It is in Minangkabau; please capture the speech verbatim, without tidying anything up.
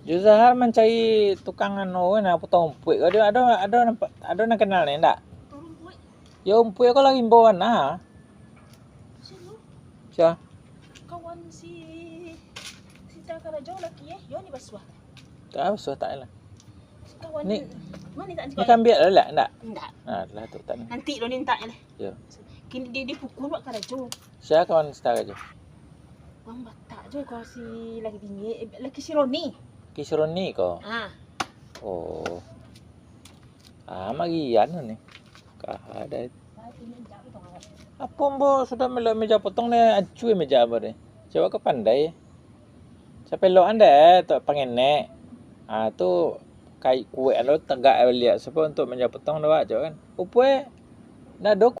Yo, Zahar mancari tukang anu, nah, potong rumpuik ko. Ado, ado, ado nampak, ado nan kenal ni, ndak? Potong rumpuik? Yo, rumpuik ko lah rimbo bana. Siapa? Sia? Kawan si, si Cakarajo laki, eh? Yo, ni basuah. Tak basuah, tak lah. Si kawan ni, ni, ma ni tak ni kawan? Kan biak lah, ndak? Ndak. Nah, lah tu, tak ni. Nanti lo ni tak lah. Yo. Kini dia, dia pukul buat karajo. Sia kawan si Cakarajo? Urang Batak jo, ko si laki tinggi, eh, laki si Roni. Laki si Roni ko? Ah. Oh. Ah, magian ni. Kah ada. Apo ambo sudah melok meja potong deh, ancua meja ambo deh. Coba ka pandai. Sapelokan deh, tu pangenek. Ah, tu kai kuek ando tagak baliak. Sapa untuk meja potong tu, Wak, coba kan. Upue, ndak ado